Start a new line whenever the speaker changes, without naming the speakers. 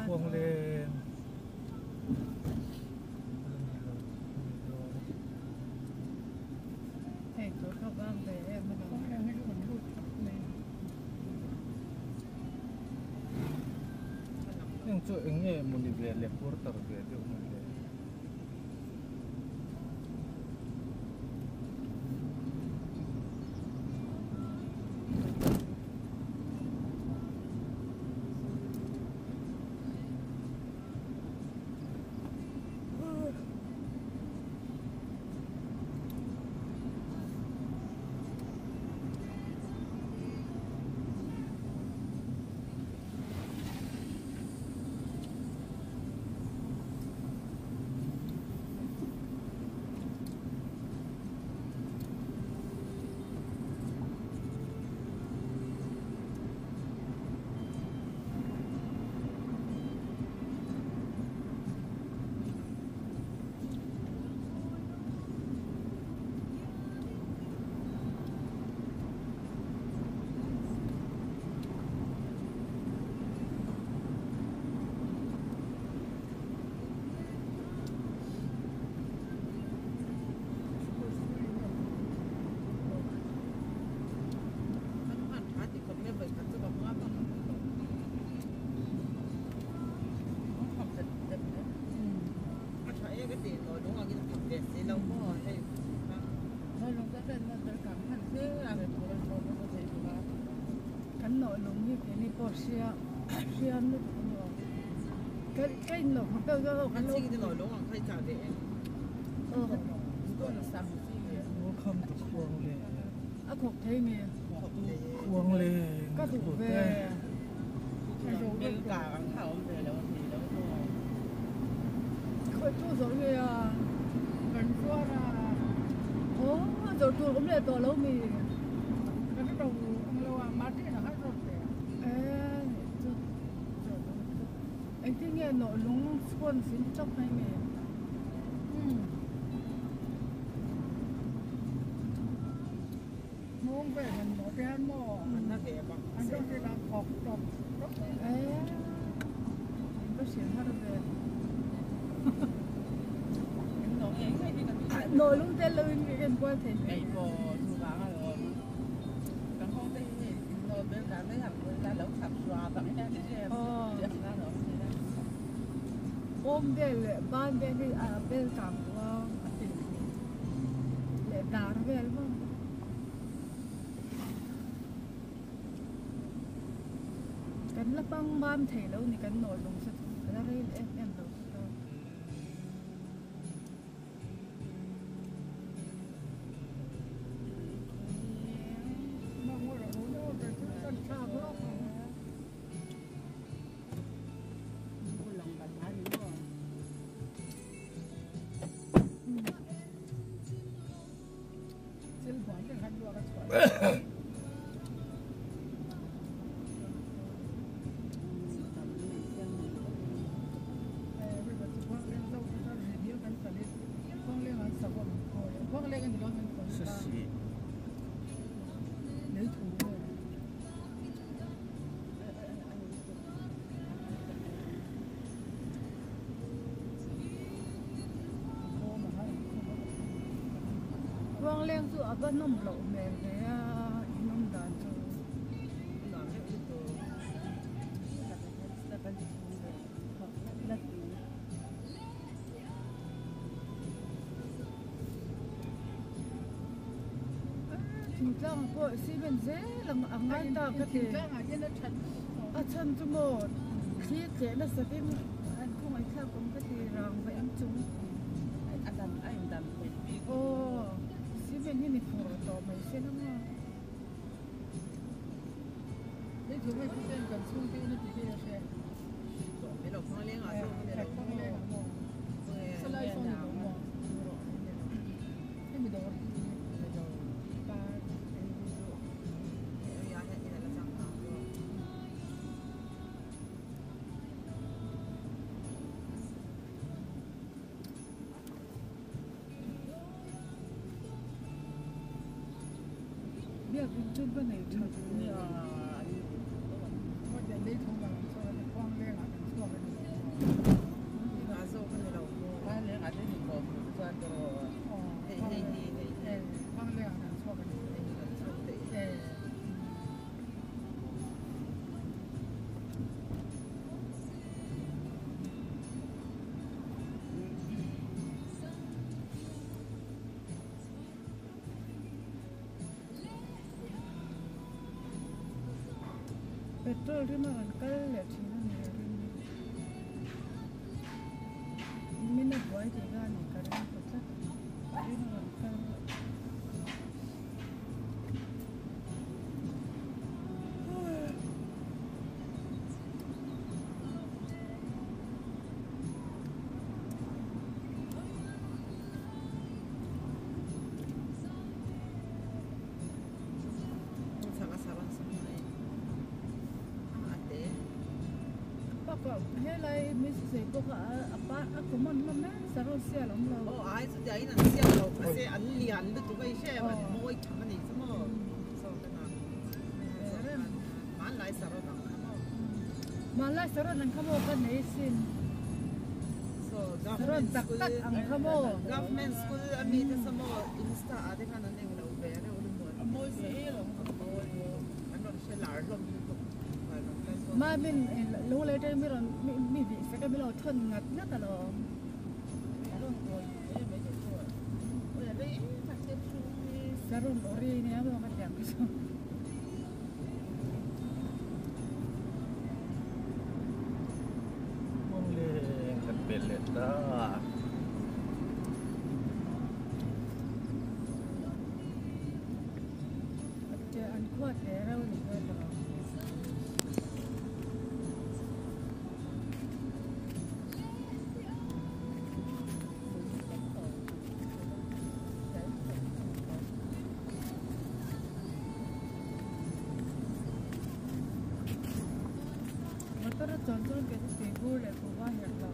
Khuangleng
Hei tur kha vang ve em a lo.
Khuangleng hi chu kan lut khawp mai.
Heng chu eng nge mawni ve le quarter ve deuh mai le.
Kan nawh lung hi keini pawh hria hriam lutuk a ni awm. Ka ka in lo hmu deuh deuh a kan lo
Welcome to Khuangleng.
A khawk thei mi.
Khuangleng
Ka duh ve. Khawi tu zawrh nge a?
Kan zuar a.
Aw zawrh tur awm leh tawh lo mi.
Ka hre lo ang lo a Martin a har zawk ve.
Ee chu engtin nge nawh lung sponge in ti chawp mai mi.
Mawng vel han nawh te hian maw an rawn ti lang khawk tawp tawp mai.
Ee in va hrilh har ve. Nawh lung tel lo in ka enkual thei mai. Awm vel leh ban vel hi a bel kang duh a a ti leh dar vel maw. Kan la pang mam thei lo ni kan nawh lung se chu a la rei leh em em lo sia.
Sasi.
Khuangleng chu a va nawm loh hmel ve a in awm dan chu. Thingtlang ah pawh cement zel ang a ngai ta ka ti. A chhan chu maw thli tleh nasa in an khawngaih thlak awm ka ti rang va in chung. Aw cement hi ni fur tawh mai se la maw. Biakin chu va nei tha ve. Petrol rim a rawn kal leh thin a ni a rim hi. Nimin a buai tih kha a ni ka ring ta tlat a rim a rawn kal. Helai mi sawi pawh kha a pa a common hlawm e saron sial awm lo.
Aw ai chutia in an sial lo mahse an lian lutuk a i hre em an mawi tham a nih chu maw saw ka na hmanlai saron ang kha maw.
Hmanlai saron ang kha maw ka nei sin. Saron tak tak ang kha maw.
Government school a mi te saw maw insta ah te khan an englo ve reuh lutuk
a mawi ve e lo
a mawi an rawn hre lar hlawm lutuk.
Mamin lunglei te mi rawn mi vih sek a mi lo thawn ngat ngat alawm. Saron ori nia maw ka tiang kha chu.
Lungleng kan pel leh ta.
An khua hle reuh a ni hmel lo. Motor a chuan chuan kei chu tuibur leh kuhva herh lo.